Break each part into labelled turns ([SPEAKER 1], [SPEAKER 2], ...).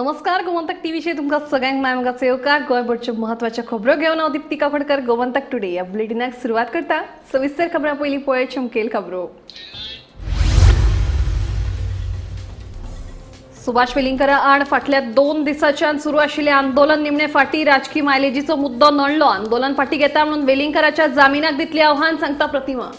[SPEAKER 1] नमस्कार, गोमंतक टीव्हीचेर तुमकां सगळ्यांक माय मोगाचो येवकार. गोंयभरच्यो म्हत्वाच्यो खबरो घेवन हांव दीप्ती काकोडकर गोमंतक टुडे ह्या बुलेटिनाक सुरवात करता. सविस्तर खबरां पयलीं पळय चमकेल खबरो. सुभाष वेलिंगकरा आड फाटल्या 2 दिसांच्यान सुरू आशिल्लें आंदोलन निमणे फाटी राजकी मायलेजीचो मुद्दो नडलो. आंदोलन फाटी घेता म्हणून वेलिंगकराच्या जामिनाक दितलें आव्हान, सांगता प्रतिमा.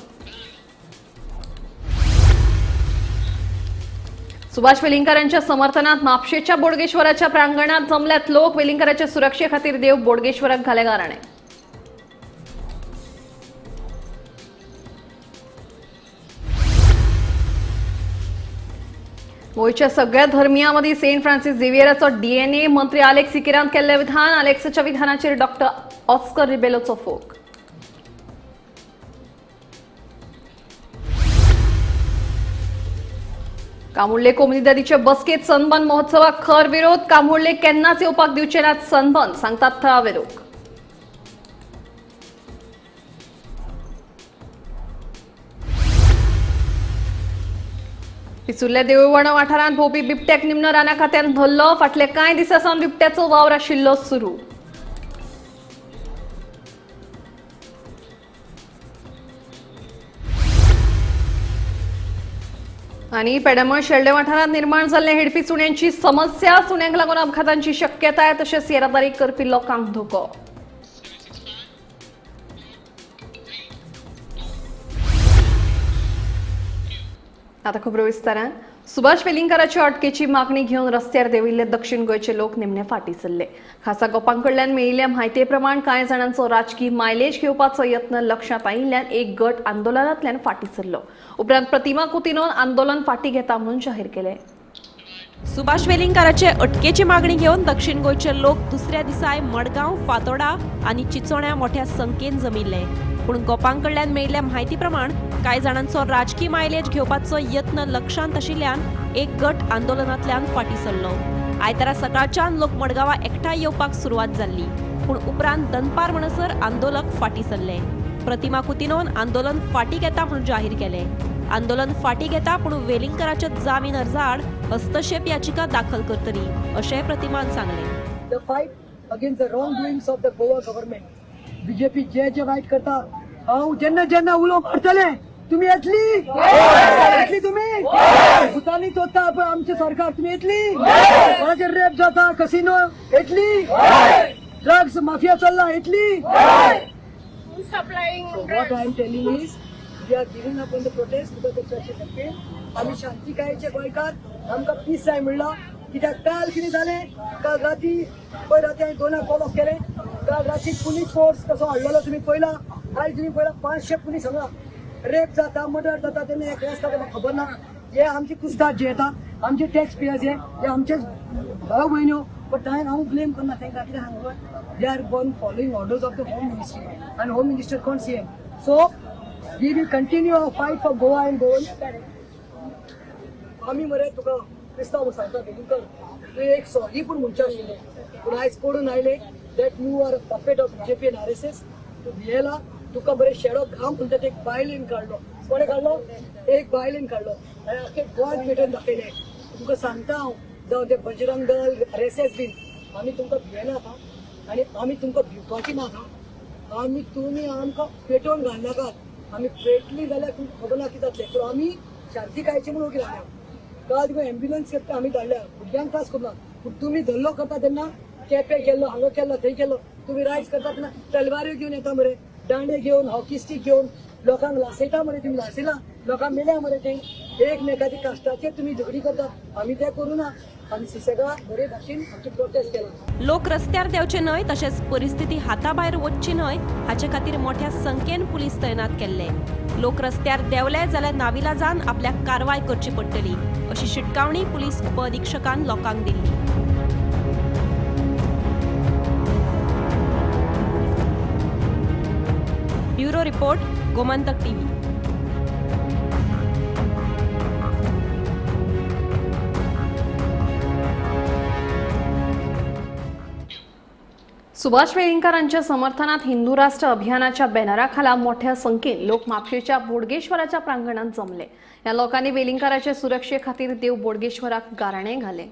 [SPEAKER 1] सुभाष वेलिंगकरांच्या समर्थनात म्हापशेच्या बोडगेश्वराच्या प्रांगणात जमल्यात लोक. वेलिंगकराच्या सुरक्षे खातीर देव बोडगेश्वराक घाले गाराणे. गोंयच्या सगळ्या धर्मियां मदीं सेंट फ्रांसीस झेवियराचो डीएनए मंत्री आलेक्स सिकेरान केल्लें विधान. आलेक्साच्या विधानाचेर डॉक्टर ऑस्कर रिबेलोचो फोग. कामुर्ले कोमुनिदादीचे बसकेत सनबर्न महोत्सवाक खर विरोध. कामुर्ले केन्नाच येवपाक दिवचे नात सनबर्न, सांगतात थळावे लोक. पिसुर्ल्या देऊळवाडो वाठारांत भोंवपी बिबट्याक निमणो राना खात्यान धरलो. फाटले कांय दिसां सावन बिबट्याचो वावर आशिल्लो सुरू. आनी पेडमळ शेल्डे वाठारांत निर्माण जाल्ले हेडपी सुण्यांची समस्या. सुण्यांक लागून अपघातांची शक्यताय, तशेंच येरादारी करपी लोकांक धोको. आता खबरो विस्तारान. सुभाष वेलिंगकराच्या अटकेची मागणी घेवन रस्त्यार देंविल्ले दक्षिण गोंयचे लोक निमणे फाटीं सरले. खासा गोपां कडल्यान मेळिल्ल्या म्हायती प्रमाण कांय जाणांचो राजकी मायलेज घेवपाचो यत्न लक्षांत आयिल्ल्यान एक गट आंदोलनांतल्यान फाटीं सरलो. उपरांत प्रतिमा कुतिनोन आंदोलन फाटीं घेता म्हणून जाहीर केलें.
[SPEAKER 2] सुभाष वेलिंगकराचे अटकेची मागणी घेवन दक्षिण गोंयचे लोक दुसऱ्या दिसाय मडगांव, फातोडा आनी चिचोण्या मोठ्या संख्येन जमिल्ले. पूण गोपां कडल्यान मेळिल्ल्या म्हायती प्रमाण कांय जाणांचो राजकी मायलेज घेवपाचो यत्न लक्षांत आशिल्ल्यान एक गट आंदोलनांतल्यान फाटीं सरलो. आयतारा सकाळच्यान लोक मडगांवां एकठांय येवपाक सुरवात जाल्ली, पूण उपरांत दनपार म्हणसर आंदोलक फाटीं सरले. प्रतिमा कुतिनोन आंदोलन फाटीं घेता म्हणून जाहीर केलें. आंदोलन फाटीं घेता पूण वेलिंगकराच्या जामीन अर्जा आड हस्तक्षेप याचिका दाखल करतली अशेंय प्रतिमान सांगलें.
[SPEAKER 3] The fight against the wrongdoings of the Goa government. BJP जे जे वायट करता, हांव जेन्ना जेन्ना उलो मारतले तुमी येतली, येतली तुमी. भुतानी चोदता पळय आमचें सरकार, तुमी येतली. कोणाचेर रेप जाता, कसिनो, येतली. ड्रग्स माफिया चल्ला, येतली. So what I am telling is, we are giving up on the protest because the church is appeal. आमी शांतिकायेचे गोंयकार, आमकां पीस जाय म्हणला. कित्याक काल कितें जालें, काल राती पयर राती हांवें दोनाक कॉल ऑफ केलें. काल राती पुलीस फोर्स कसो हाडलेलो तुमी पळयला. आयज तुमी पळयला 500 पुलीस हांगा. रेप जाता, मर्डर जाता तेन्ना हें खंय आसता तें म्हाका खबर ना. हे आमचे कुस्ताद जे येता, आमचे टॅक्स पेयर्स, हे आमचेच भाव भयण्यो. बट हांवें हांव ब्लेम करना तांकां. कितें सांगू, they are gone following orders of the home ministry आनी होम मिनिस्टर कोण, CM. So we will continue our fight for Goa and Goan. आमी मरे तुका क्रिस्तांव सांगता वेलिंगकर, तुवें एक सॉरी पूण म्हणचें आशिल्लें, पूण आयज पडून आयलें that you are a puppet of BJP and RSS. तूं भियेला, तुका बरें शेडो घाम म्हणटा ते एक बायलेन काडलो. कोणें काडलो? एक बायलेन काडलो आनी आख्खें गोंय पेटोवन दाखयलें. तुमकां सांगता हांव, जावं ते बजरंग दल, RSS बीन, आमी तुमकां भियेनात आं, आनी आमी तुमकां भिवपाची नात आं. आमी तुमी आमकां पेटोवन घालनाकात. आमी पेटली जाल्यार तुमकां खबर ना कितें जातलें. पूण आमी शांतिकायेचे म्हणून ओगी रावल्या. काल तुका एम्ब्युलन्स आमी धाडल्या, भुरग्यांक त्रास करूना. पूण तुमी धल्लो करता तेन्ना केपे केल्लो, हांगा केल्लो, थंय केल्लो. तुमी रायज करता तेन्ना तलवाऱ्यो घेवन येता मरे, दांडे घेवन, हॉकी स्टीक घेवन लोकांक लासयता मरे. तुमी लासयला, लोकांक मेल्या मरे. ते एकमेकाच्या काश्टाचेर तुमी झगडी करता. आमी तें करूं ना. आमी सुसेगाद बरे भाशेन आमचे प्रोटेस्ट केला.
[SPEAKER 2] लोक रस्त्यार देंवचे न्हय तशेंच परिस्थिती हाताभायर वचची न्हय हाचे खातीर मोठ्या संख्येन पुलीस तैनात केल्ले. लोक रस्त्यार देंवले जाल्यार नाविलाजान आपल्याक कारवाय करची पडटली अशी शिटकावणी पुलीस उपअधिक्षकान लोकांक दिल्ली. Bureau report, Gomantak TV.
[SPEAKER 1] Subhash वेलिंगकरांच्या समर्थनात Hindu राष्ट्र अभियानाच्या बॅनराखाला मोठ्या संख्येन लोक म्हापशेच्या बोडगेश्वराच्या प्रांगणात जमले. या लोकांनी वेलिंगकराच्या सुरक्षे खातीर देव बोडगेश्वराक गाराणे घाले.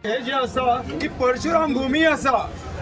[SPEAKER 4] हे जे आसा ही परशुराम भूमी आसा.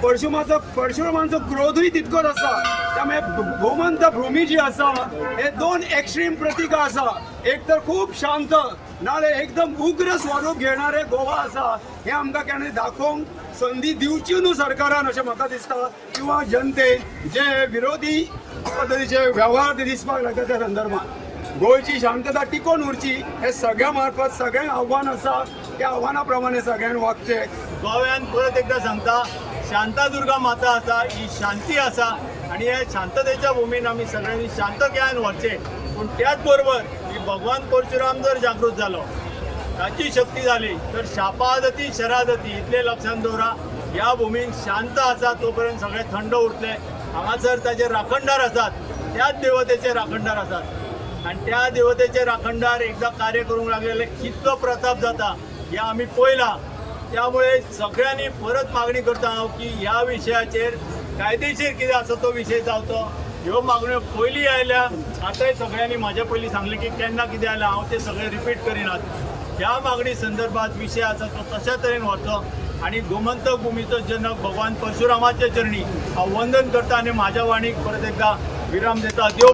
[SPEAKER 4] परशुमाचो परशुरामांचो क्रोधूय तितकोच आसा. त्यामुळे गोमंत भूमी जी आसा हे दोन एक्स्ट्रीम प्रतिकां आसा. एक तर खूब शांत नाल्यार एकदम उग्र स्वरूप घेणारे गोवा आसा. हे आमकां केन्ना दाखोवंक संदी दिवची न्हू सरकारान अशें म्हाका दिसता, किंवा जनतेन जे विरोधी पद्दतीचे वेव्हार ते दिसपाक लागता त्या संदर्भात गोंयची शांतता टिकोवन उरची हे सगळ्या मार्फत सगळ्यांक आव्हान आसा. त्या आव्हाना प्रमाणे सगळ्यांनी वागचें.
[SPEAKER 5] गोव्यान परत एकदा सांगता, शांतादुर्गा माता आसा, ही शांती आसा आनी ह्या शांततेच्या भुमीन आमी सगळ्यांनी शांततायेन व्हरचें. पूण त्याच बरोबर ही भगवान परशुराम जर जागृत जालो, ताची शक्ती जाली तर शापादती शरादती इतलें लक्षांत दवरा. ह्या भुमीन शांत आसा तो पर्यंत सगळें थंड उरतलें. हांगासर ताचे राखणदार आसात, त्याच देवतेचे राखणदार आसात आनी त्या देवतेचे राखणदार एकदां कार्य करूंक लागले जाल्यार कितलो प्रताप जाता हें आमी पळयलां. त्यामुळे सगळ्यांनी परत मागणी करता हांव की ह्या विशयाचेर कायदेशीर कितें आसा तो विशय जावचो. ह्यो मागण्यो पयलीं आयल्या, आतांय सगळ्यांनी म्हाज्या पयलीं सांगलें की केन्ना कितें आयलां, हांव तें सगळें रिपीट करिनात. ह्या मागणी संदर्भात विशय आसा तो तशा तरेन व्हरचो आनी गोमंतक भुमीचो जनक भगवान परशुरामाच्या चरणी हांव वंदन करता आनी म्हाज्या वाणीक परत एकदा विराम दिता. देव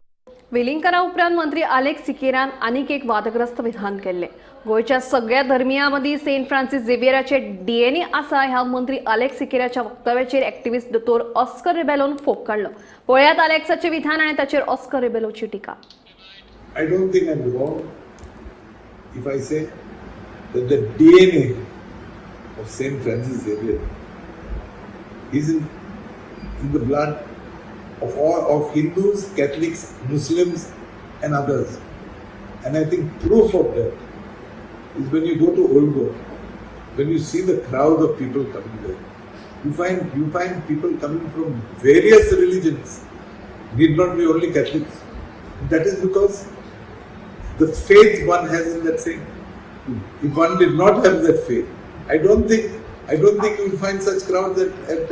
[SPEAKER 1] वेलिंगकरा उपरांत मंत्री आलेक्स सिकेरान आनीक एक वादग्रस्त विधान केल्लें. गोंयच्या सगळ्या धर्मियां मदीं सेंट फ्रांसीस झेवियराचे डीएनए आसा ह्या मंत्री आलेक्स सिकेराच्या वक्तव्याचेर एक्टिविस्ट दोतोर ऑस्कर रिबेलोन फोग काडलो. पळयात आलेक्साचें विधान आनी ताचेर ऑस्कर रिबेलोची टिका.
[SPEAKER 6] I don't think I'm wrong if I say that the DNA of Saint Francis Xavier is in the blood of all of Hindus, Catholics, Muslims, and others. And I think proof of that is when you go to Old Goa, when you see the crowd of people coming there, you find people coming from various religions, need not be only Catholics. That is because the faith one has in that saint. If one did not have that faith, I don't think you will find such crowds at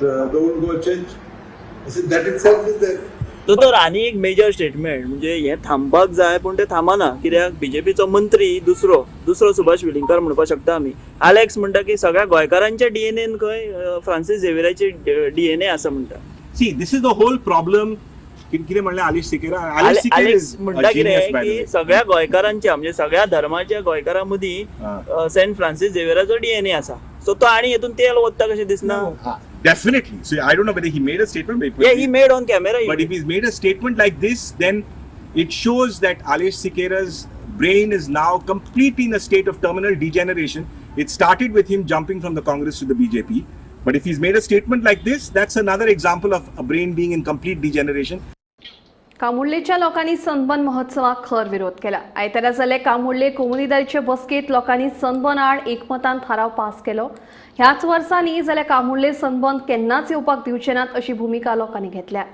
[SPEAKER 6] the Old Goa Church. I said that itself is there.
[SPEAKER 7] दोतोर, आनी एक major statement म्हणजे हें थांबपाक जाय, पूण तें थांबना कित्याक बीजेपीचो मंत्री दुसरो दुसरो सुभाष वेलिंगकार म्हणपाक शकता आमी. आलेक्स म्हणटा की सगळ्या गोंयकारांच्या डीएनएन खंय फ्रांसीस झेवियराची डीएनए आसा म्हणटा.
[SPEAKER 8] See, this is the whole problem. कितें म्हणलें आलिश सिकेरा? आलिश सिकेर
[SPEAKER 7] आलेक्स म्हणटा कितें की सगळ्या गोंयकारांच्या म्हणजे सगळ्या धर्माच्या गोंयकारां मदीं सेंट फ्रांसीस झेवियराचो डीएनए आसा. सो तो आनी हितून तेल ओत्ता कशें दिसना?
[SPEAKER 8] Definitely. So I don't know whether he made a statement. But
[SPEAKER 7] Yeah, he made on camera.
[SPEAKER 8] But if he's made a statement like this, then it shows that Aleix Sequeira's brain is now completely in a state of terminal degeneration. It started with him jumping from the Congress to the BJP. But if he's made a statement like this, that's another example of a brain being in complete degeneration.
[SPEAKER 1] कामुर्लेच्या लोकांनी sunburn महोत्सवाक खर विरोध केला. आयतारा जाल्ले कामुर्ले कोमुनिदारीचे बसकेत लोकांनी sunburn आड एकमतान थाराव पास केलो. ह्याच वर्सा न्ही जाल्यार कामुर्ले सनबर्न केन्नाच येवपाक दिवचे नात अशी भुमिका लोकांनी घेतल्या.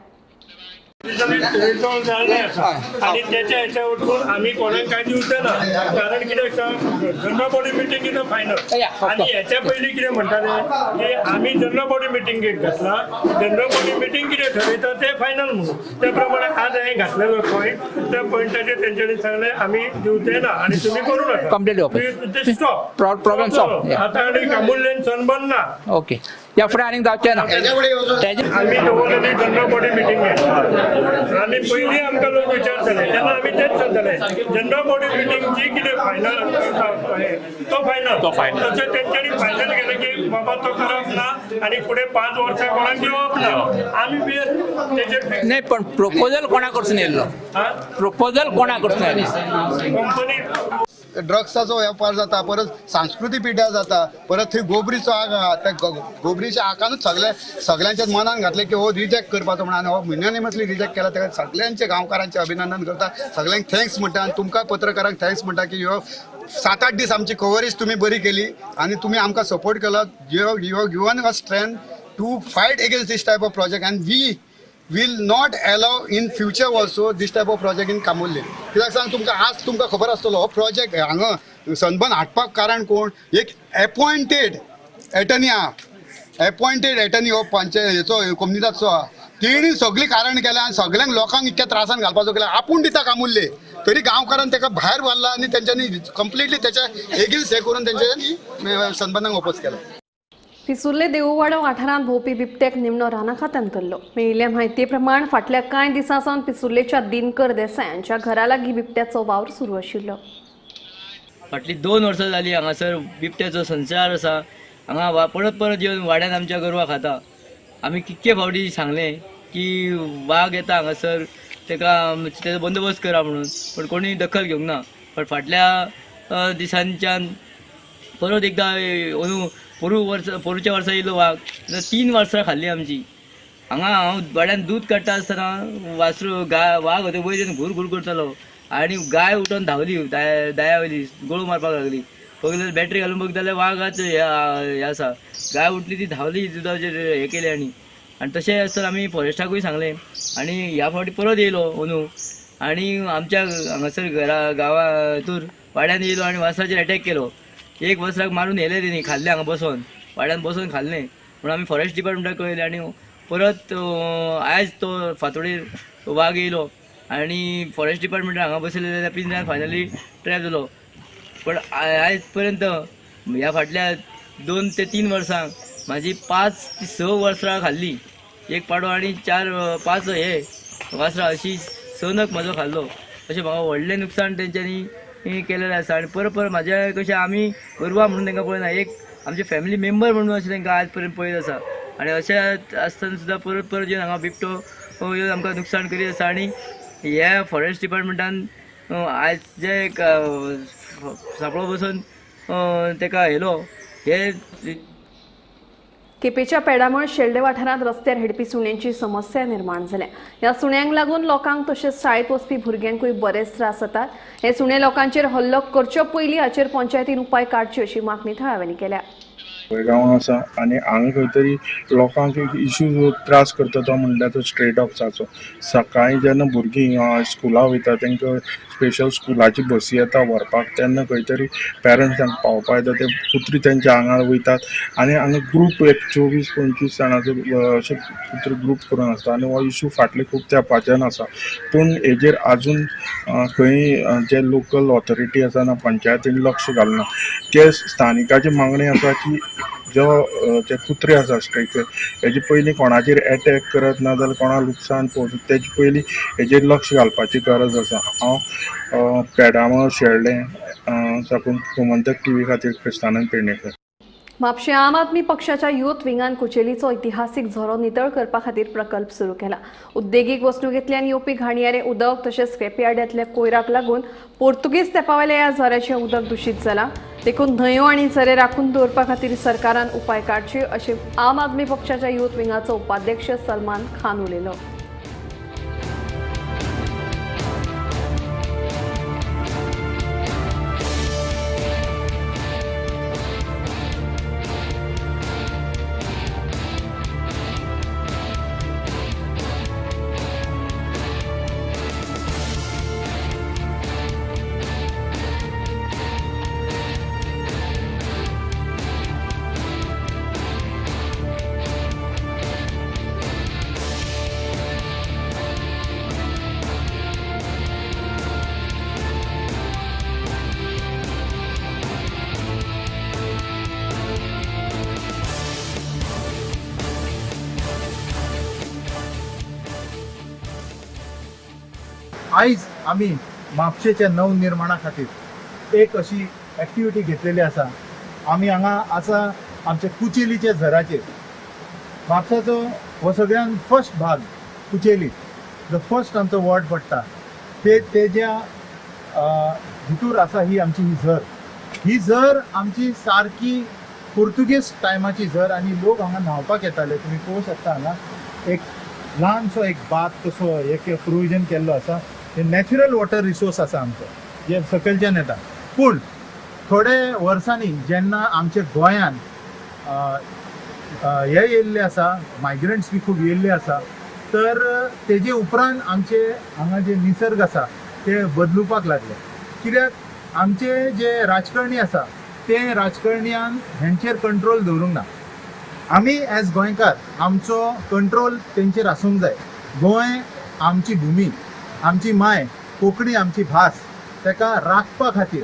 [SPEAKER 9] रिजॉल्व जाल्लें आसा आनी तेच्या हेच्या वचून आमी कोणाक कांय दिवचे ना, कारण कितें आसा, general body meeting is final. आनी हेच्या पयलीं कितें म्हणटाले की आमी जनरल बॉडी मिटिंगेक घातला, जनरल बॉडी मिटींग कितें ठरयता तें फायनल म्हणून. त्या प्रमाणे आज हांवें घातलेलो पॉयंट, त्या पॉयंटाचेर तेंच्यांनी सांगलें आमी दिवचे ना आनी तुमी करूं नाका.
[SPEAKER 10] Completely open.
[SPEAKER 9] Stop.
[SPEAKER 10] Problem solved, yeah.
[SPEAKER 9] आतां आनी कामुर्लेन सनबर्न ना.
[SPEAKER 10] ओके, या फुडें आनीक जावचें ना तेजे.
[SPEAKER 9] आमी दवरलेली जनरल बॉडी मिटींग आनी पयलीं आमकां लोक विचारताले तेन्ना आमी तेच सांगताले, जनरल बॉडी मिटींग जी कितें फायनल तो फायनल.
[SPEAKER 8] तो final.
[SPEAKER 9] तशें तेंच्यांनी फायनल केलें की बाबा तो करप ना आनी फुडें 5 वर्सां कोणाक दिवप ना. आमी बी तेजेर fix.
[SPEAKER 10] नाही, पण प्रपोजल कोणा कडसून येयल्लो?
[SPEAKER 9] हा?
[SPEAKER 10] प्रपोजल कोणा कडसून येयल्लो?
[SPEAKER 9] कंपनी.
[SPEAKER 11] ड्रग्साचो वेपार जाता, परत सांस्कृतीक पिड्ड्यार जाता, परत थंय गोबरीचो आग आहा. त्या गोबरीच्या आकानूच सगळे सगळ्यांच्या मनान घातलें की हो रिजेक्ट करपाचो म्हणून आनी हो युनॅनिमसली रिजेक्ट केला. ताका सगळ्यांचे गांवकारांचे अभिनंदन करता, सगळ्यांक thanks म्हणटा आनी तुमकां पत्रकारांक thanks म्हणटा की ह्यो 7-8 दीस आमची कवरेज तुमी बरी केली आनी तुमी आमकां सपोर्ट केलो. You given us strength to fight against this type of project and we will not allow in future also this type of project in Camurlim. कित्याक सांग तुमकां, आज तुमकां खबर आसतलो हो प्रोजेक्ट हांगा सनबर्न हाडपाक कारण कोण. एक एपॉयंटेड एटर्नी आहा, एपॉयंटेड एटर्नी हो पंचायत हेचो कोमनिदाचो आहा. तेणी सगळीं कारण केल्या आनी सगळ्यांक लोकांक इतक्या त्रासान घालपाचो केला. आपूण दिता कामुर्ले. तरी गांवकारान ताका भायर व्हरला आनी तेंच्यांनी कंप्लिटली त्याच्या एगेन्स्ट हे करून तेंच्यांनी सनबर्नाक ओपोज केला.
[SPEAKER 1] पिसुर्ले देऊवाडो वाठारांत भोंवपी बिबट्याक निमणो राना खात्यान धरलो. मेळिल्ल्या म्हायती प्रमाण फाटल्या कांय दिसां सावन पिसुर्लेच्या दिनकर देसाय हांच्या घरा लागीं बिबट्याचो वावर सुरू आशिल्लो.
[SPEAKER 12] फाटली 2 वर्सां जाली हांगासर बिबट्याचो संचार आसा. हांगा परत परत येवन वाड्यान आमच्या गोरवां खाता. आमी कितके फावटी सांगलें की वाग येता हांगासर, ताका तेजो बंदोबस्त करा म्हणून, पण कोणी दखल घेवंक ना. पण फाटल्या दिसांच्यान परत एकदां अंदू पोरूच्या वर्सा येयलो वाग, 3 वर्सां खाल्ली आमची. हांगा हांव वाड्यान दूद काडटा आसतना वासरू गाय वाग होते वयर घूर घूर करतालो आनी गाय उठोन धांवली दाया वयली गोळो मारपाक लागली. पळयल्यार बॅटरी घालून बघ जाल्यार वागाच हें आसा. गाय उठली ती धांवली दुदाचेर हें केलें. आनी आनी तशें आसतना आमी फॉरेस्टाकूय सांगलें आनी ह्या फावटी परत येयलो अंदू आनी आमच्या हांगासर घरा गांवा हितूर वाड्यान येयलो आनी वासराचेर एटॅक केलो. एक वासराक मारून व्हेलें तेणी, खाल्लें हांगा बसोन, वाड्यान बसोन खाल्लें. म्हणून आमी फॉरेस्ट डिपार्टमेंटाक कळयलें आनी परत आयज तो फांतोडेर वाग येयलो आनी फॉरेस्ट डिपार्टमेंटान हांगा बसयलें त्या पिंजऱ्यान फायनली ट्रॅप जालो. पण आयज पर्यंत ह्या फाटल्या 2 ते 3 वर्सांक म्हाजी 5 ते 6 वर्सां खाल्ली. एक पाडो आनी 4-5 हे वासरां अशी 6 नग म्हाजो खाल्लो. अशें म्हाका व्हडलें नुकसान तेंच्यांनी केलेलें आसा. आनी परत परत म्हाज्या कशें आमी गोरवां म्हणून तांकां पळयना, एक आमचे फॅमिली मेंबर म्हणून अशें तांकां आज पर्यंत पळयत आसा. आनी अशें आसतना सुद्दां परत परत येवन हांगा बिबटो येवन आमकां नुकसान करीत आसा. आनी ह्या फॉरेस्ट डिपार्टमेंटान आयज जे एक सापळो बसून ताका येयलो हे.
[SPEAKER 1] केपेच्या पेडामळ शेल्डे वाठारांत रस्त्यार हेडपी सुण्यांची समस्या निर्माण जाल्या. ह्या सुण्यांक लागून लोकांक तशेंच शाळेंत वचपी भुरग्यांकूय बरेच त्रास जातात. हे सुणे लोकांचेर हल्लो करचे पयलीं हाचेर पंचायतीन उपाय काडचे अशी मागणी थळाव्यांनी केल्या.
[SPEAKER 13] गांवां आसा आनी हांगा खंय तरी लोकांक एक इशू त्रास करता तो म्हणल्यार तो स्ट्रे डॉग्साचो. सकाळीं जेन्ना भुरगीं स्कुला वयता तांकां स्पेशल स्कुलाची बसी येता व्हरपाक, तेन्ना खंय तरी पेरंट्स तांकां पावोवपाक येता, ते कुत्री तेंच्या आंगार वयतात आनी हांगा ग्रूप एक 24-25 जाणांचो अशे कुत्री ग्रूप करून आसता आनी हो इशू फाटले खूब तेंपाच्यान आसा. पूण हेजेर आजून खंय जे लोकल ऑथॉरिटी आसा ना पंचायतीन लक्ष घालना. ते स्थानिकाची मागणी आसा की जो जे कुत्रे आसा स्ट्रेक हेजे पयलीं कोणाचेर एटॅक करत ना जाल्यार कोणाक लुकसाण पोवचें तेजे पयलीं हेजेर लक्ष घालपाची गरज आसा. हांव पेडामळ शेळ्ळें साकून गोमंतक टीव्ही खातीर क्रिस्तानंद पेडणेकर.
[SPEAKER 1] म्हापशें आम आदमी पक्षाच्या युथ विंगान कुचेलीचो इतिहासीक झरो नितळ करपा खातीर प्रकल्प सुरू केला. उद्देगीक वसणुकेंतल्यान येवपी घाणयारें उदक तशेंच स्क्रॅपयार्डांतल्या कोयराक लागून पोर्तुगीज तेंपावेल्या ह्या झऱ्याचें उदक दुशीत जालां. देखून न्हंयो आनी झरे राखून दवरपा खातीर सरकारान उपाय काडचे अशें आम आदमी पक्षाच्या युथ विंगाचो उपाध्यक्ष सलमान खान उलयलो.
[SPEAKER 5] आयज आमी म्हापशेच्या नवनिर्माणा खातीर एक अशी एक्टिविटी घेतलेली आसा. आमी हांगा आसा आमच्या कुचेलीच्या झराचेर. म्हापशाचो हो सगळ्यान फर्स्ट भाग कुचेली, जो फर्स्ट आमचो वॉर्ड पडटा ते तेज्या भितूर आसा ही आमची ही झर. ही झर आमची सारकी पुर्तुगेज टायमाची झर आनी लोक हांगा न्हांवपाक येताले. तुमी पळोवंक शकता हांगा एक ल्हानसो एक बात कसो एक प्रोविजन केल्लो आसा. हे नॅचरल वॉटर रिसोर्स आसा आमचो जे सकयलच्यान येता. पूण थोडे वर्सांनी जेन्ना आमच्या गोंयान हे येयल्ले आसा, मायग्रंट्स बी खूब येयल्ले आसा, तर तेजे उपरांत आमचे हांगा जे निसर्ग आसा ते बदलुपाक लागले. कित्याक आमचे जे राजकारणी आसा ते राजकारण्यान हेंचेर कंट्रोल दवरूंक ना. आमी एज गोंयकार आमचो कंट्रोल तेंचेर आसूंक जाय. गोंय आमची भुमी, आमची माय,
[SPEAKER 14] कोंकणी आमची भास ताका राखपा खातीर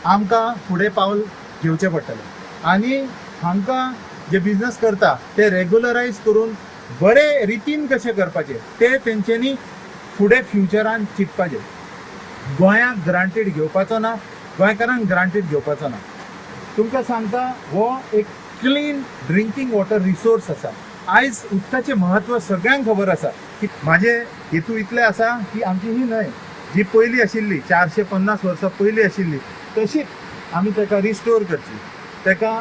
[SPEAKER 14] आमकां फुडें पावल घेवचें पडटलें आनी हांकां जे बिजनस करता ते रेगुलरायज करून बरे रितीन कशें करपाचें ते तेंच्यांनी फुडें फ्युचरान चिंतपाचें. गोंयाक ग्रांटेड घेवपाचो ना, गोंयकारांक ग्रांटेड घेवपाचो ना. तुमकां सांगता, हो एक क्लीन ड्रिंकींग वॉटर रिसोर्स आसा. आयज उदकाचें म्हत्व सगळ्यांक खबर आसा की म्हाजे हेतू इतले आसा की आमची ही न्हंय जी पयली आशिल्ली 450 वर्सां पयली आशिल्ली तशीच आमी ताका रिस्टोर करची, ताका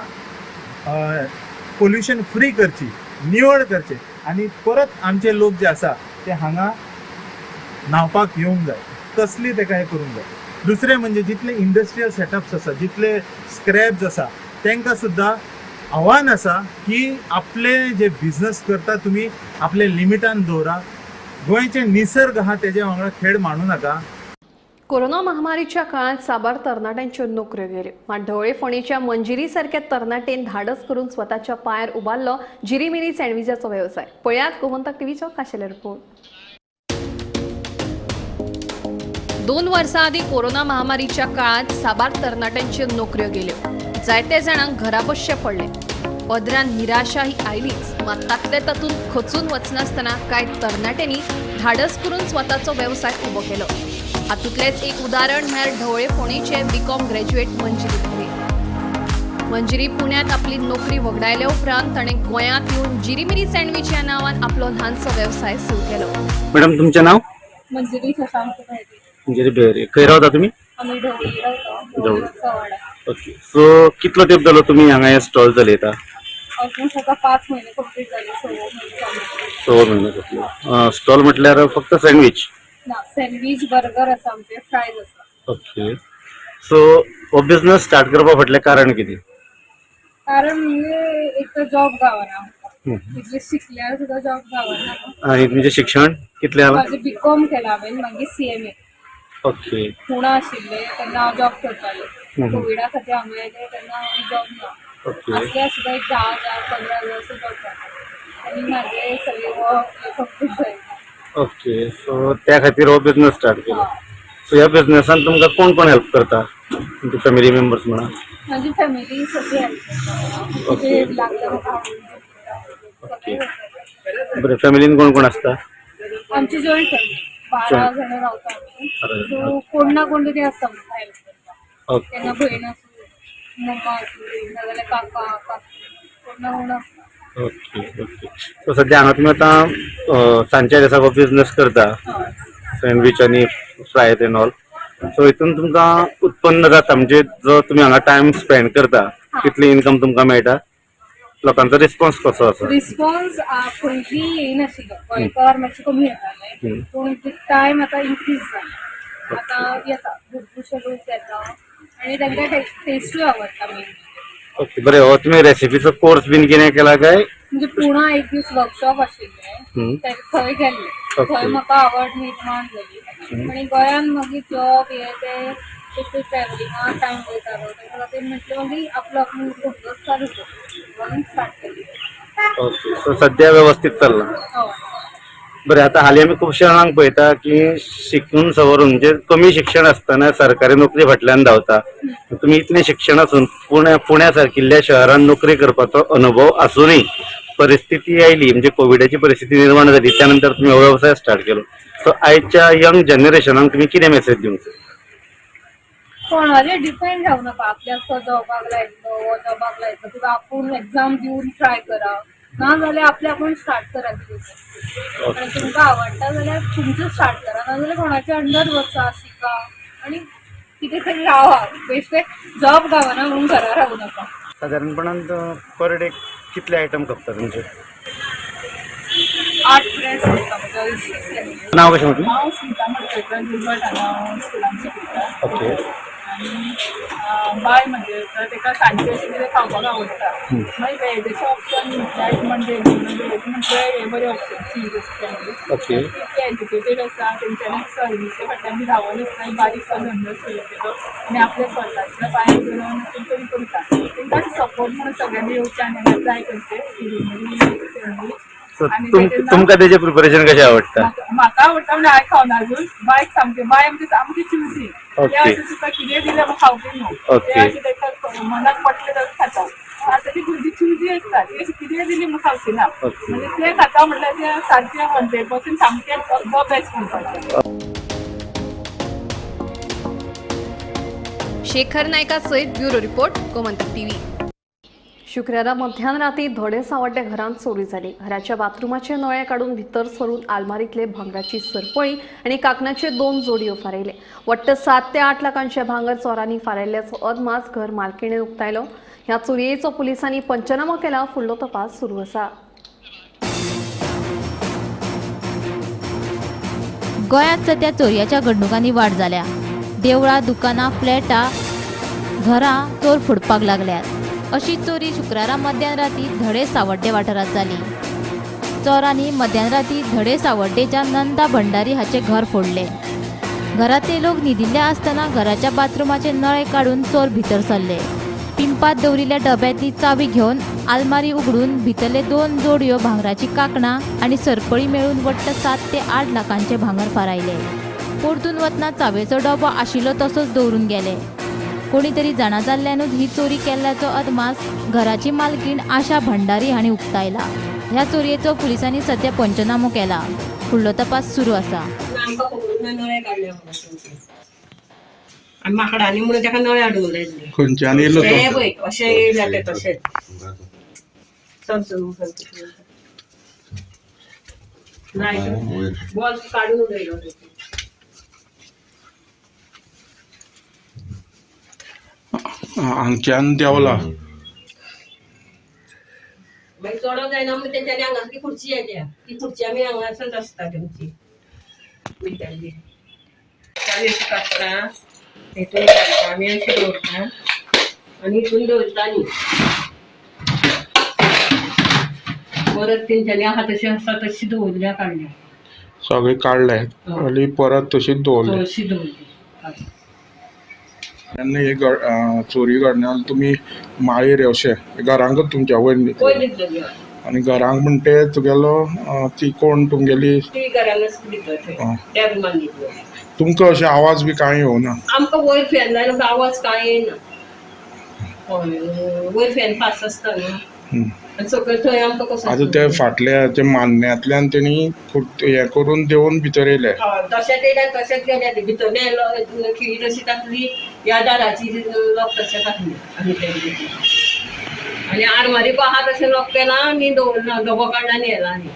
[SPEAKER 14] पोल्युशन फ्री करची, निवळ करचें आनी परत आमचे लोक जे आसा ते हांगा न्हांवपाक येवंक जाय, तसली ताका हें करूंक जाय. दुसरें म्हणजे जितले इंडस्ट्रियल सेटअप्स आसा, जितले स्क्रॅप्स आसा, तांकां सुद्दां आव्हान आसा की आपले जे बिजनस करता तुमी आपले लिमिटान दवरा. गोंयचे निसर्ग आहा तेजे वांगडा खेळ मांडू नाका.
[SPEAKER 1] कोरोना महामारीच्या काळात साबार तरणाट्यांच्यो नोकऱ्यो गेल्यो, मात ढवळे फोंडेच्या मंजिरी सारक्या तरणाटेन धाडस करून स्वताच्या पांयार उबारलो जिरीमिरी सँडविचाचो वेवसाय. पळयात गोमंतक टीव्हीचो खाशेलो रिपोर्ट. 2 वर्सां आदीं कोरोना महामारीच्या काळात साबार तरणाट्यांच्यो नोकऱ्यो गेल्यो, जायते जाणांक घरा बसचें पडलें. पदरान निराशा ही आयलीच, मात तातले तातूंत खचून वचनासतना कांय तरणाट्यांनी धाडस करून स्वताचो वेवसाय उबो केलो. हातूंतलेंच एक उदाहरण म्हळ्यार ढवळे फोंडेचे बीकॉम ग्रॅज्युएट मंजिरी भेरे. मंजिरी पुण्यात आपली नोकरी वगडायल्या उपरांत ताणें गोंयांत येवन जिरीमिरी सँडविच ह्या नांवान आपलो ल्हानसो वेवसाय सुरू केलो.
[SPEAKER 15] मॅडम, तुमचें नाव?
[SPEAKER 16] मंजिरी शशांक भेरे.
[SPEAKER 15] मंजिरी भेरे. खंय रावता तुमी?
[SPEAKER 16] आमी ढवळी रावता.
[SPEAKER 15] ओके, सो कितलो तेंप जालो तुमी हांगा हे स्टॉल चलयता?
[SPEAKER 16] ऑलमोस्ट आता 5 महिने कंप्लीट जाले. 6 महिने चालू.
[SPEAKER 15] 6 महिने जातले. स्टॉल म्हटल्यार फक्त सँडविच?
[SPEAKER 16] ना, सँडविच, बर्गर आसा आमचे, फ्रायज आसा.
[SPEAKER 15] ओके, सो हो बिजनस स्टार्ट करपा फाटलें कारण कितें?
[SPEAKER 16] कारण म्हणजे एक तर जॉब गावना आमकां, इतले शिकल्यार सुद्दां जॉब गावना.
[SPEAKER 15] आनी तुमचें शिक्षण कितलें आलां?
[SPEAKER 16] म्हाजें बीकॉम केलां हांवें, मागीर CMA.
[SPEAKER 15] Okay.
[SPEAKER 16] Pune आशिल्लें तेन्ना हांव जॉब करतालें. कोविडा खातीर हांगा येयलें तेन्ना जॉब ना.
[SPEAKER 15] ओके.
[SPEAKER 16] आसल्यार सुद्दां एक 10 हजार 15 हजार असो जॉब जाता आनी म्हाजें सगळें हो कंप्लीट जायना.
[SPEAKER 15] ओके, सो त्या खातीर हो बिजनस स्टार्ट केलो. सो ह्या बिजनसान तुमकां कोण कोण हेल्प करता? तुमचे फॅमिली मेंबर्स म्हणा.
[SPEAKER 16] म्हाजी फॅमिली सगळी हेल्प करता.
[SPEAKER 15] ओके.
[SPEAKER 16] लागलें म्हाका हाडून.
[SPEAKER 15] ओके, बरें. फॅमिलीन कोण कोण आसता?
[SPEAKER 16] आमची जॉयंट फॅमिली, 12 जाणां रावता आमी. सो कोण ना कोण तरी आसता म्हाका हेल्प करता.
[SPEAKER 15] ओके.
[SPEAKER 16] केन्ना भयण आसूं, मम्मा आसूं, नाजाल्यार काका काकी, कोण ना कोण आसता.
[SPEAKER 15] Okay okay. सो सद्या हांगा तुमी आतां सांजच्या दिसा हो बिजनस करता, सँडवीच आनी फ्रायज एंड ऑल. सो हितून तुमकां उत्पन्न जाता? म्हणजे जो तुमी हांगा टायम स्पेंड करता तितली इनकम तुमकां मेळटा? लोकांचो रिस्पॉन्स कसो आसा?
[SPEAKER 16] रिस्पॉन्स पयलीं येयनाशिल्लो, गोंयकार मातशें कमी येताले, पूण टायम आतां इन्क्रीज जाला. आतां येता भरपूरशे लोक येता आनी तांकां टेस्टूय आवडटा मेन.
[SPEAKER 15] ओके, बरें. हो तुमी रेसिपीचो कोर्स बीन कितें केला काय?
[SPEAKER 16] म्हणजे पुणा एक दीस वर्कशॉप आशिल्लें थंय गेल्लें, थंय म्हाका आवड निर्माण जाली. आनी गोंयांत मागीर जॉब हे ते तशें ट्रॅव्हलिंगाक टायम वयतालो, ताका लागून म्हटलें मागीर आपलो आपूण धंदो चालू करूं म्हणून स्टार्ट केलें.
[SPEAKER 15] ओके, सो सद्या वेवस्थीत चल्लां.
[SPEAKER 16] हय.
[SPEAKER 15] बरें, आतां हालीं आमी खुबश्या जाणांक पळयता की शिकून सवरून, म्हणजे कमी शिक्षण आसतना सरकारी नोकरी फाटल्यान धांवता. तुमी इतलें शिक्षण आसून पुण्या सारकिल्ल्या शहरान नोकरी करपाचो अनुभव आसूनय परिस्थिती आयली, म्हणजे कोविडाची परिस्थिती निर्माण जाली, त्या नंतर तुमी हो वेवसाय स्टार्ट केलो. सो आयच्या यंग जनरेशनाक तुमी कितें मेसेज दिवंक?
[SPEAKER 16] कोणाचेर डिपेंड रावू नाका. आपल्याक तो जॉबाक लायतलो, हो जॉबाक लायतलो, किंवा आपूण एग्जाम दिवन ट्राय करा, ना जाल्यार आपलें आपूण स्टार्ट करा कितें. आनी तुमकां आवडटा जाल्यार तुमचें स्टार्ट करा, ना जाल्यार कोणाच्या अंडर वचा, शिका आनी कितें तरी रावा. बेश्टें जॉब गावना म्हणून घरा रावू नाका.
[SPEAKER 15] सादारणपणान पर डे कितले आयटम खपता तुमचे?
[SPEAKER 16] 8 ब्रेड खपता.
[SPEAKER 15] नाव कशें म्हटलें?
[SPEAKER 17] हांव स्मिता मडकयकर, गुलबर्ट हांगा स्कुलान शिकयता.
[SPEAKER 15] ओके.
[SPEAKER 17] आनी बाय म्हजें आसा, ताका सांजचें अशें कितें खावपाक आवडटा. मागीर वेजाचें ऑप्शन म्हटल्यार म्हणजे व्हेज म्हटल्यार हें बरें ऑप्शन, चीज सँडवीच.
[SPEAKER 15] ओके.
[SPEAKER 17] ते एज्युकेटेड आसा, तेंच्यांनी सर्विसे फाटल्यान बी धांवत आसता. एक बारीकसो धंदो सुरू केलो आनी आपल्या स्वताच्या पांयार धरून ते तरी करता. तांकां सपोर्ट म्हणून सगळ्यांनी येवचें आनी हांगा ट्राय करचें चिरीमिरी सँडवीच.
[SPEAKER 15] तुमकां तेजें प्रिपरेशन कशें आवडटा?
[SPEAKER 17] म्हाका आवडटा म्हणजे हांवें खावना अजून. बायक सामकें, बाय आमची सामकी चिवजी, ते अशें तुका कितें दिल्यार खावपी न्हू, ते अशें ताका मनाक पटलें जाल्यार खाता. आतांची भुरगीं चिवजी आसता, ती अशी कितें दिली म्हूण खावची ना, म्हणजे ते खाता म्हटल्यार ते सारकें 100% सामकें the best म्हणपाचें.
[SPEAKER 1] शेखर नायका सयत ब्युरो रिपोर्ट, गोमंतक टीव्ही. शुक्रारा मध्यानराती धडे सावड्ड्या घरांत चोरी जाली. घराच्या बाथरुमाचे नळे काडून भितर सरून आलमारीतले भांगराची सरपळी आनी काकणाचे 2 जोडयो फारायले. वट्ट 7 ते 8 लाखांचे भांगर चोरांनी फारायल्ल्याचो अदमास घर मालकीणे उक्तायलो. ह्या चोरयेचो पुलिसांनी पंचनामो केला. फुडलो तपास सुरू आसा.
[SPEAKER 18] गोंयांत सध्या चोरयाच्या घडणुकांनी वाड जाल्या. देवळां, दुकानां, फ्लॅटां, घरां चोर फोडपाक लागल्यात. अशी चोरी शुक्रारा मध्यानराती धडे सावड्डे वाठारांत जाली. चोरांनी मध्यानराती धडे सावड्डेच्या नंदा भंडारी हाचें घर फोडलें. घरांतले लोक न्हिदिल्ले आसतना घराच्या बाथरुमाचे नळे काडून चोर भितर सरले. पिंपात दवरिल्ल्या डब्यांतली चावी घेवन आलमारी उगडून भितरले 2 जोडयो भांगराची कांकणां आनी सरपळी मेळून वट्ट 7 ते 8 लाखांचे भांगर फारायले. परतून वतना चावेचो डबो आशिल्लो तसोच दवरून गेले. कोणी तरी जाणा जाल्ल्यानूच ही चोरी केल्ल्याचो अदमास घराची मालकीण आशा भंडारी हांणी उक्तायला. ह्या चोरयेचो पुलिसांनी सध्या पंचनामो केला. फुडलो तपास सुरू आसा.
[SPEAKER 19] माकडांनी म्हणून ताका नळे हाडून उडयल्ले.
[SPEAKER 13] खंयच्यान येयलो तो?
[SPEAKER 19] पळय अशें येयला ते तशेंच. बॉल काडून उडयलो.
[SPEAKER 13] हांगच्यान देंवला.
[SPEAKER 19] मागीर चडोंक जायना म्हणून तेंच्यांनी हांगासर खुर्ची येल्या. ती खुर्ची आमी हांगासरच आसता तेमची वयताली. अशी काडटा, हितून काडटा आमी, अशी दवरता आनी हितून दवरता न्ही. परत तेंच्यांनी आहा तशी आसा तशी दवरल्या, काडल्या
[SPEAKER 13] सगळे काडले आनी परत तशीच दवरली.
[SPEAKER 19] तशी दवरली.
[SPEAKER 13] तेन्ना हे चोरी घडण्यान तुमी माळेर अशें घरांकच तुमच्या वयर न्हिदले आनी घरांक म्हणटे तुगेलो ती कोण तुमगेली
[SPEAKER 19] ती घरानच भितर त्या रुमान न्हिदले.
[SPEAKER 13] तुमकां अशें आवाज बी कांय येवना?
[SPEAKER 19] आमकां वयर फॅन लायलो आवाज कांय येना. वयर फॅन फास्ट आसता न्हू सकयल थंय आमकां कसो.
[SPEAKER 13] आतां ते फाटल्या ते मान्न्यांतल्यान तेणी हें करून देंवून भितर येयले.
[SPEAKER 19] तशेंच येयले तशेंच गेले भितर येयलो. खिळी तशीच आसली, ह्या दाराची लॉक तशेंच आसली आनी आनी आरमारीक आहा तशें लॉक केलां आनी दवरलां, डबो काडला आनी येला. आनी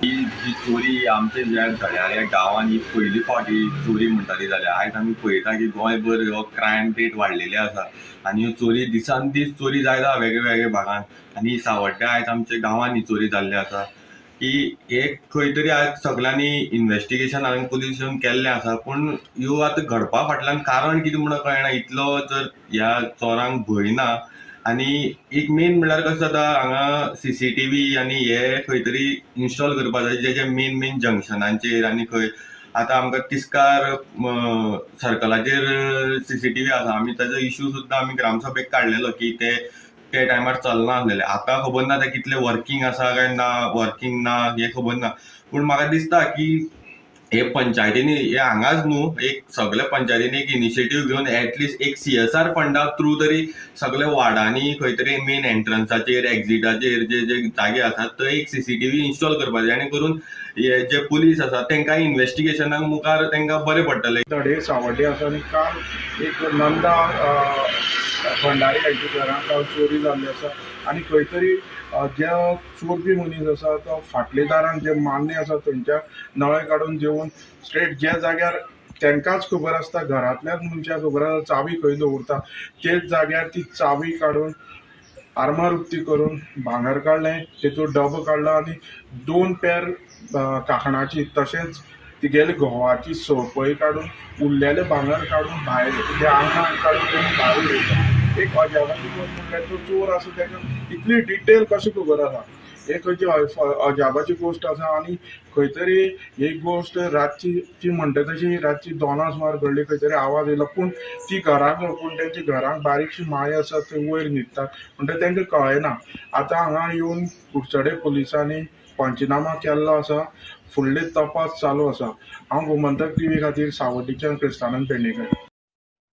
[SPEAKER 20] ही जी चोरी आमच्या ज्या धड्यार गांवांत ही पयली फावट ही चोरी म्हणटा ती जाल्या. आयज आमी पळयता की गोंयभर हो क्रायम रेट वाडलेली आसा आनी ह्यो चोरी दिसान दीस चोरी जायता वेगळे वेगळे भागांत आनी सावड्ड्या आयज आमच्या गांवांत ही चोरी जाल्ली आसा की एक खंय तरी आयज सगळ्यांनी इन्वेस्टिगेशन हांगा पुलिसान केल्लें आसा, पूण ह्यो आतां घडपा फाटल्यान कारण कितें म्हणून कळना. इतलो जर ह्या चोरांक भंय ना आनी एक मेन म्हणल्यार कशें जाता हांगा CCTV आनी हे खंय तरी इन्स्टॉल करपा जाय जे जे मेन मेन जंक्शनांचेर आनी खंय आतां आमकां तिस्कार सर्कलाचेर CCTV आसा. आमी ताजो इशू सुद्दां आमी ग्रामसभेक काडलेलो की ते ते टायमार चलना आसलेले. आतां खबर ना ते कितले वर्किंग आसा काय ना, वर्किंग ना हें खबर ना, पूण म्हाका दिसता की हे पंचायतींनी हे हांगाच न्हू एक सगल्या पंचायतींनी एक इनिशिएटीव घेवन एटलिस्ट एक CSR फंडा थ्रू तरी सगल्या वार्डांनी खंय तरी मेन एंट्रन्साचेर एक्झिटाचेर जे जे जागे आसात थंय एक CCTV install करपाक जाय, जेणे करून हे जे पुलीस आसात तांकां इन्वेस्टिगेशनाक मुखार तांकां बरें पडटलें.
[SPEAKER 13] धडे सावड्डे आसा आनी काल एक नंदा भंडारी हांच्या घरांत काल चोरी जाल्ली आसा आनी खंय तरी जे चोरपी मनीस आसा तो फाटले दारान जे मान्ने आसा थंयच्या नळे काडून देवन स्ट्रेट ज्या जाग्यार तांकांच खबर आसता, घरांतल्याच मनशाक खबर आसता चावी खंय दवरता, तेच जाग्यार ती चावी काडून आरमार उक्ती करून भांगर काडलें, तेचो डबो काडलो आनी 2 पेर कांकणाची तशेंच तिगेले घोवाची सरपळी काडून उरलेलें भांगर काडून भायर ते आंगणान काडून तेणी भायर उडयलें. एक अजापाची गोश्ट म्हणल्यार तो चोर आसा ताका इतली डिटेल कशें खबर आसा. हे खंयची अजाबाची गोश्ट आसा. आनी खंय तरी एक गोश्ट रातची ती म्हणटा तशी रातची 2 सुमार घडली, खंय तरी आवाज येयलो, पूण ती घरांक, पूण तेंच्या घरांक बारीकशी माळी आसा ते वयर न्हिदतात म्हणटा तेंकां कळना. आतां हांगा येवन कुडचडे पुलिसांनी पंचनामा केल्लो आसा, फुडले तपास चालू आसा. हांव गोमंतक टीव्ही खातीर सावड्डेच्यान क्रिस्तानंद पेडणेकर.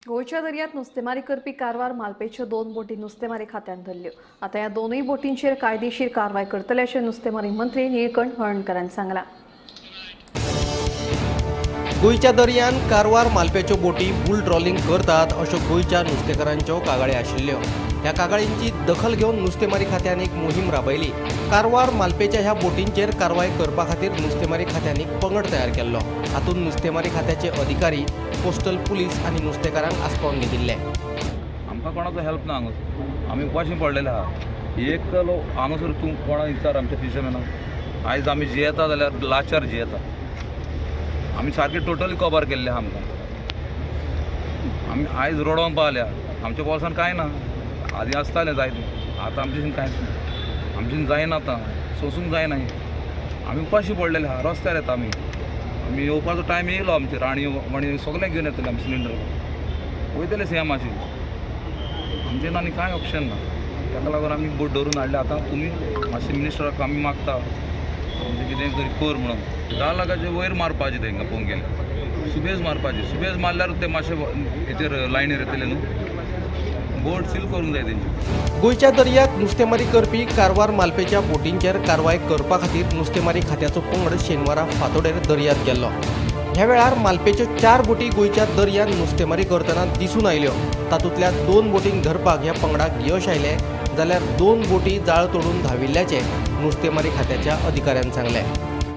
[SPEAKER 1] गोंयच्या दर्यांत नुस्तेमारी करपी कारवार मालपेच्यो 2 बोटी नुस्तेमारी खात्यान धरल्यो. आतां ह्या दोनूय बोटींचेर कायदेशीर कारवाय करतले अशें नुस्तेमारी मंत्री निळकंठ हळर्णकरान सांगलां.
[SPEAKER 21] गोंयच्या दर्यांत कारवार मालप्याच्यो बोटी बुल ट्रॉलिंग करतात अश्यो गोंयच्या नुस्तेकारांच्यो कागाळी आशिल्ल्यो. ह्या कागाळींची दखल घेवन नुस्तेमारी खात्यान एक मोहीम राबयली. कारवार मालपेच्या ह्या बोटींचेर कारवाय करपा खातीर नुस्तेमारी खात्यान एक पंगड तयार केल्लो. हातूंत नुस्तेमारी खात्याचे अधिकारी, कोस्टल पुलीस आनी नुस्तेकारांक आस्पावन घेतिल्ले.
[SPEAKER 22] आमकां कोणाचो हेल्प ना हांगासर, आमी उपाशी पडलेले आहा. एक लोक हांगासर तूं कोणा विचार आमच्या फिशरमॅनाक, आयज आमी जियेता जाल्यार लाचार जियेता. आमी सारके टोटली कबर केल्ले आहा आमकां. आमी आयज रोडोन पावल्या, आमच्या बोल्सान कांय ना. आदी आसतालें जायतें, आतां आमच्यान कांयच ना, आमच्यान जायना, आतां सोंसूंक जायना. आमी उपाशी पडलेले आहा, रस्त्यार येता आमी. आमी येवपाचो टायम येयलो, आमचे राणी वाणी सगळें घेवन येतले आमी, सिलिंडर वयतले सेम मातशें. आमचें आनी कांय ऑप्शन ना, ताका लागून आमी बोट धरून हाडले. आतां तुमी मातशें मिनिस्टराक आमी मागता आमचें कितें तरी कर म्हणून. 10 लाखाचे वयर मारपाचें तेंकां पळोवंक गेल्यार, सुबेज मारपाचें. सुबेज मारल्यार ते मातशे हेचेर लायनीर येतले न्हू, बोट सील करूंक जाय तेंची.
[SPEAKER 21] गोंयच्या दर्यांत नुस्तेमारी करपी कारवार मालपेच्या बोटींचेर कारवाय करपा खातीर नुस्तेमारी खात्याचो पंगड शेनवारा फांतोडेर दर्यांत गेल्लो. ह्या वेळार मालपेच्यो 4 बोटी गोंयच्या दर्यांत नुस्तेमारी करतना दिसून आयल्यो. तातूंतल्या 2 बोटींक धरपाक ह्या पंगडाक यश आयलें, जाल्यार 2 बोटी जाळ तोडून धांविल्ल्याचें नुस्तेमारी खात्याच्या अधिकाऱ्यान सांगलें.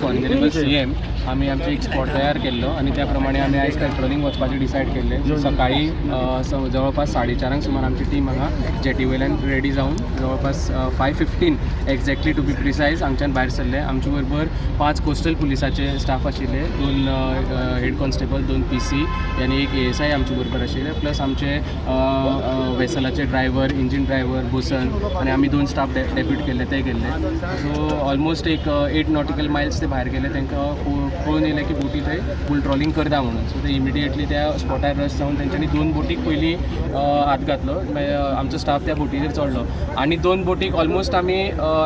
[SPEAKER 23] ऑनरेबल सीएम आमी आमचो एक स्पॉट तयार केल्लो आनी त्या प्रमाणे आमी आयज पेट्रोलिंग वचपाचें डिसायड केल्लें. सकाळी जवळपास 4:30 सुमार आमची टीम हांगा जेटी वयल्यान रेडी जावन जवळपास 5:15 एक्झॅक्टली टू बी प्रिसायज हांगच्यान भायर सरले. आमचे बरोबर 5 कोस्टल पुलिसाचे स्टाफ आशिल्ले, 2 हेड कॉन्स्टेबल, 2 PC आनी एक ASI आमचे बरोबर आशिल्ले, प्लस आमचे वेसलाचे ड्रायव्हर, इंजीन ड्रायव्हर, बोसन आनी आमी 2 स्टाफ डेप्यूट केल्ले ते गेल्ले. सो ऑलमोस्ट एक 8 नॉटिकल मायल्स ते भायर गेले. तांकां कळून येयलें की बोटी थंय बुल ट्रॉलिंग करता म्हणून. सो ते इमिडिएटली त्या स्पॉटार रश जावन तेंच्यांनी 2 बोटीक पयलीं हात घातलो. मागीर आमचो स्टाफ त्या बोटीचेर चडलो आनी 2 बोटीक ऑलमोस्ट आमी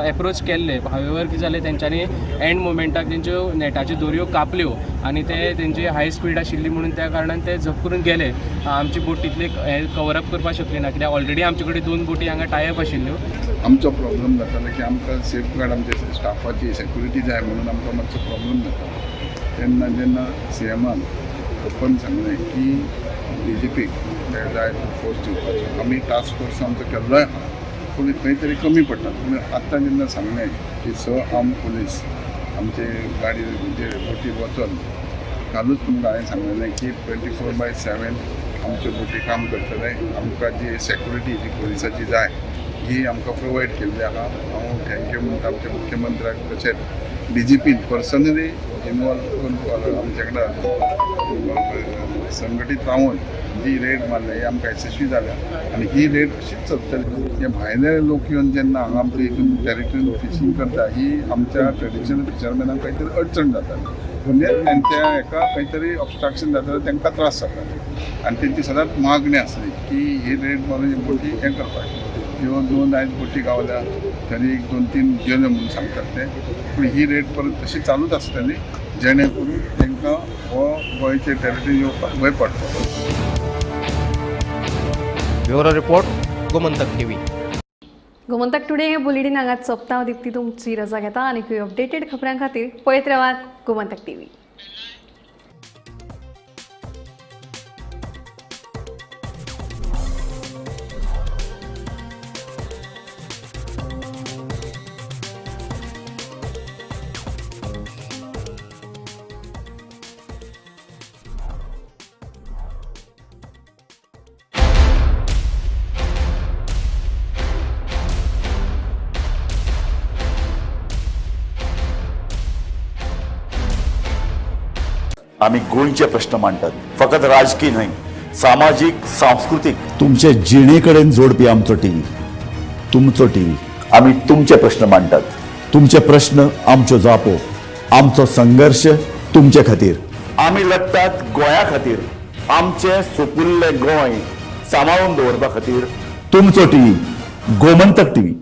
[SPEAKER 23] एप्रोच केल्ले. हावेवर कितें जालें, तेंच्यांनी एंड मोमेंटाक तेंच्यो नेटाच्यो दोरयो कापल्यो आनी ते तेंची हाय स्पीड आशिल्ली म्हणून त्या कारणान ते झप करून गेले. आमची बोट तितले हें कवर अप करपाक शकली ना, कित्याक ऑलरेडी आमचे कडेन 2 बोटी हांगा टायप आशिल्ल्यो.
[SPEAKER 6] आमचो प्रॉब्लम जातालो की आमकां सेफगार्ड आमचे स्टाफाची सेक्युरिटी जाय म्हणून आमकां मातसो प्रॉब्लम जाता. तेन्ना जेन्ना सीएमान ओपन सांगलें की डीजीपीक जाय तो फोर्स दिवपाचो, आमी टास्क फोर्स आमचो केल्लोय आहा, पूण खंय तरी कमी पडटा. पूण आत्तां जेन्ना सांगलें की 6 आर्म पुलीस आमचे गाडी म्हणजे बोटीर वचोन, कालूच तुमकां हांवें सांगलेलें की 24/7 आमच्यो बोटी काम करतले. आमकां जी सेक्युरिटी जी पुलिसाची जाय ही आमकां प्रोवायड केल्ली आहा. हांव thank you म्हणटा आमच्या मुख्यमंत्र्याक, तशेंच डीजीपीन पर्सनली इनवॉल्व करून आमचे कडेन संघटीत रावन जी रेड मारल्या ही आमकां यशस्वी जाल्या आनी ही रेड अशीच चलतली. हे भायले लोक येवन जेन्ना हांगा आमच्या हितून टेरिटरीन फिशींग करता ही आमच्या ट्रेडिशनल फिशरमॅनाक कांय तरी अडचण जाता, म्हणजे तेंच्या हेका खंय तरी ऑबस्ट्रक्शन जाता, तांकां त्रास जाता. आनी तेंची सदांच मागणी आसली की ही रेड मारून ही बोटी हें करपाक. ह्यो 2 आयज बोटी गावल्या तरी 1 2 3 गेल्यो म्हणून सांगतात ते, पूण ही रेड परत तशी चालूच आसतली जेणे करून तांकां हो गोंयचे टेरिटरी येवपाक भंय पडटलो.
[SPEAKER 21] Bureau report, Gomantak TV.
[SPEAKER 1] Gomantak today हे बुलेटीन हांगाच सोंपता. दीप्ती तुमची रजा घेता आनी अपडेटेड खबरां खातीर पळयत रावात गोमंतक टीव्ही.
[SPEAKER 24] आमी गोंयचे प्रश्न मांडटात, फकत राजकीय न्हय, सामाजीक, सांस्कृतीक, तुमचे जिणे कडेन जोडपी आमचो टीव्ही, तुमचो टीव्ही. आमी तुमचे प्रश्न मांडटात. तुमचे प्रश्न आमच्यो जापो, आमचो संघर्श तुमचे खातीर. आमी लडटात गोंया खातीर, आमचें सुपुल्लें गोंय सांबाळून दवरपा खातीर. तुमचो टीव्ही, गोमंतक टीव्ही.